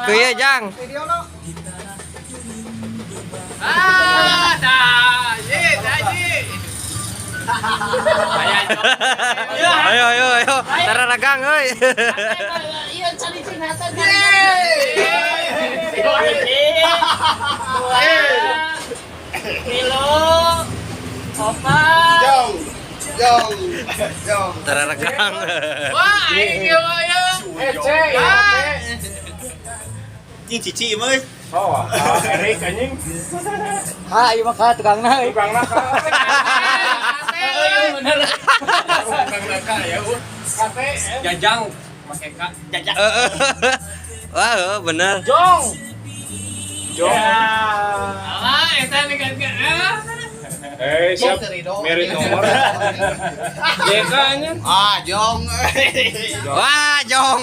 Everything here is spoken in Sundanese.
Kuya Jang. Ah, dah. Ye, dah ye. Ayo ayo ayo. Tara ragang euy. Iya, cari hatag. Dua. Kilo. Opat. Jong. Jong. Jong. Tara ragang. Wah, aing ieu mah ieu. Eh, C, ya, C. Ini cici mah. Oh, ah, Erik anjing. Ha, ieu mah ka tukangna euy. Tukang naka. Bener. Tukang naka ya, Kate. Jajang make K. Jajang. Wah, heuh, bener. Jong. Jong. Alah, eta nih kan. Eh, siap. Merit nomor. JK anjing. Ah, Jong. Wah, Jong.